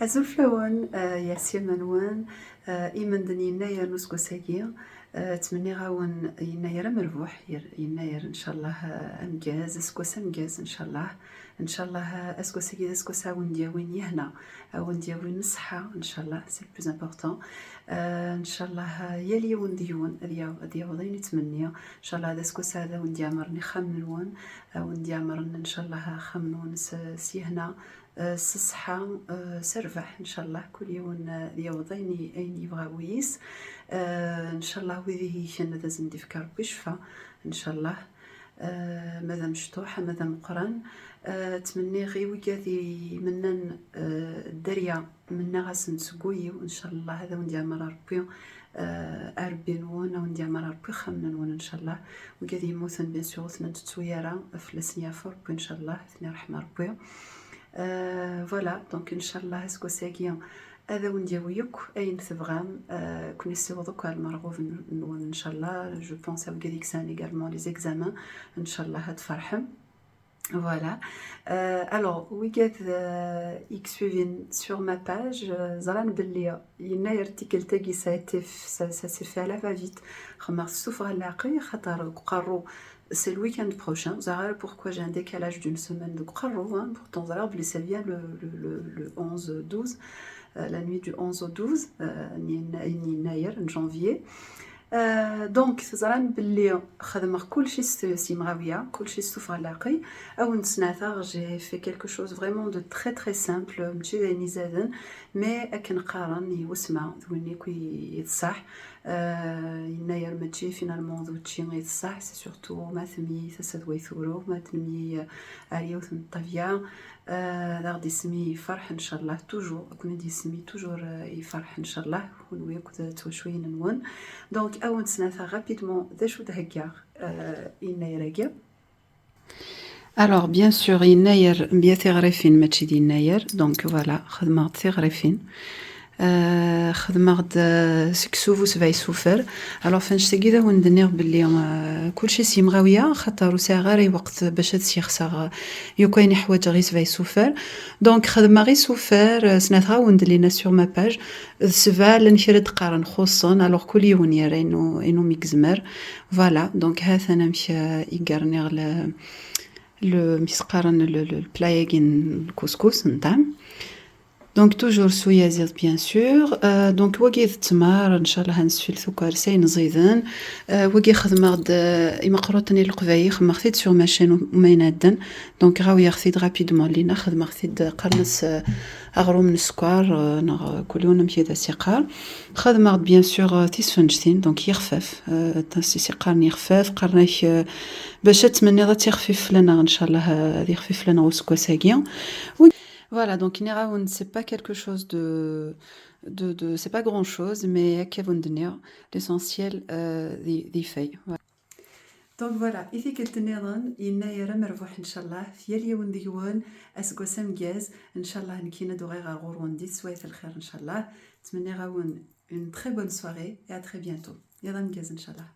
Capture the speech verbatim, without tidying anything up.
Azul fell-awen, eh, yas yama-nwen, eh, imend n yennayer n useggas-agi, eh, ttmenniɣ-awen yennayer amerbuḥ, yer-, yennayer, ncallah, eh, ameggaz, aseggas ameggaz, ncallah. Ncallah, eh, aseggas-agi d aseggas a wen-d-yawin yehna, a wen-d-yawin ṣṣeḥḥa, ncallah, c'est le plus important. Eh, ncallah, eh, yal yiwen deg-wen ad yaw-, ad yaweḍ ayen yettmenni. Ncallah, d aseggas ad wen-d-yamren ixxamen-nwen, a wen-d-yamren, ncallah, axxam-nwen s, s yehna, eh, s ṣṣeḥḥa, eh, s rrbeḥ, ncallah, kul yiwen, eh, ad yaweḍ ayen i, ayen yebɣa wis. Eh, ncallah, wid ihiken ad asen-d-ifk Rebbi ccfa, ncallah. Eh, ma d amecṭuḥ, ma d ameqqran. Eh, ttmenniɣ i wigad imennan, eh, dderya, mennaɣ-asen seg wul-iw, ncallah, ad awen-d-yamer Rebbi, eh, arebbi-nwen, a wen-d-yamer Rebbi ixxamen-nwen, ncallah. Wigad yemmuten, bien sûr, ur ten-ntettu ara, fell-asen yeɛfu Rebbi, ncallah, ad ten-iṛḥem Rebbi. Euh, voilà, donc ncallah aseggas-agi ad awen-d-yawi akk ayen tebɣam, euh, ad ken-yessiweḍ akk ar lmerɣub-nwen, ncallah. Je pense à wigad i yesɛan également les examens, ncallah ad tferḥem. Voilà. Euh, alors, wigad, euh, i yettwabin sur ma page, euh, ẓran belli yennayer tikkelt-agi, ça a été f-, ça, ça s'est fait à la va-vite. Xedmeɣ-t s tuffɣa n leɛqel, xaṭer deg uqerru, c'est le week-end prochain. Ur ẓriɣ ara pourquoi j'ai un décalage d'une semaine deg uqerru, hein. Pourtant, ẓriɣ belli ça vient le, le, le, le onze douze, euh, la nuit du onze au douze, euh, n yenna-, n yennayer, n janvier. Euh, donc, teẓram belli xedmeɣ kulci s, s yimɣawiya, kulci s tuffɣa n leɛqel. A wen-d-sneɛteɣ, j'ai fait quelque chose vraiment de très, très simple, mačči d ayen izaden, mais akken qqaren, yewsem, d win akk i, i d ṣṣeḥ. Euh, yennayer mačči finalement d učči i d ṣṣeḥ, c'est surtout ma temyi tasa d way turew, ma temyi, euh, ar yiwet n ṭṭabya, euh, ad aɣ-d-ismi yefreḥ, ncallah, toujours, ad ken-id-ismi toujours, euh, yefreḥ, ncallah, kunwi akked twacuyin-nwen. Donc, a wen-d-sneɛteɣ rapidement d acu d-heggaɣ, euh, i yennayer-agi. Alors, bien sûr, yennayer mya tiɣrifin, mačči d yennayer. Donc, voilà, xedmeɣ-d tiɣrifin. Euh, xedmeɣ-d, euh, seksu bu sebɛa isufar. Alors, f annect-agi d awen-d-nniɣ belli, euh, kulci s yimɣawiya, xaṭer ur sɛiɣ ara lweqt bac ad s-yexseɣ, euh, yakk ayen i ḥwaǧeɣ i sebɛa isufar. Donc, xedmeɣ isufar, euh, sneɛteɣ-awen-d llinna sur ma page. D sebɛa, llan kra d-qqaren xuṣṣen, alors kul yiwen yerra inu, inu mi yezmer. Voilà, donc ha-t-an amek, euh, i rniɣ le, le, amek i s-qqaren, le, le, le plat-agi n lkuskus, n ṭṭɛam. Donc, toujours s uyaziḍ, bien sûr. Euh, donc, wagi d ttmer, ncallah ad nesfillet akk ar s ayen ẓiden. Euh, wagi xedmeɣ-d, euh, imeqruṭen i leqbayel, xedmeɣ-t-id sur ma chaîne uma inadden. Donc, ɣawiyeɣ-t-id rapidement, llinna, xedmeɣ-t-id, euh, qqaren-as, euh, aɣrum n sskeṛ, euh, neɣ, euh, kul yiwen amek i as-iqqar. Xedmeɣ-d, bien sûr, euh, tisfenǧtin, donc yexfaf, euh, aṭas i s-iqqaren yexfaf, qqaren-ak, euh, bac ad tmenniḍ ad tt-ixfif fell-aneɣ, ncallah, euh, ad ixfif fell-aneɣ useggas-agi. Voilà, donc nniɣ-awen, c'est pas quelque chose de, de, de, c'est pas grand-chose, mais akka i wen-d-nniɣ, l'essentiel, euh, d, d ifay. Voilà. Donc voilà, i tikkelt nniḍen, yennayer amerbuḥ, ncallah, f yal yiwen deg-wen, aseggas ameggaz, ncallah, nekkini ad uɣaleɣ ar ɣur-wen di teswiɛt n lxir, ncallah. Ttmenniɣ-awen une très bonne soirée et à très bientôt. Iḍ ameggaz, ncallah.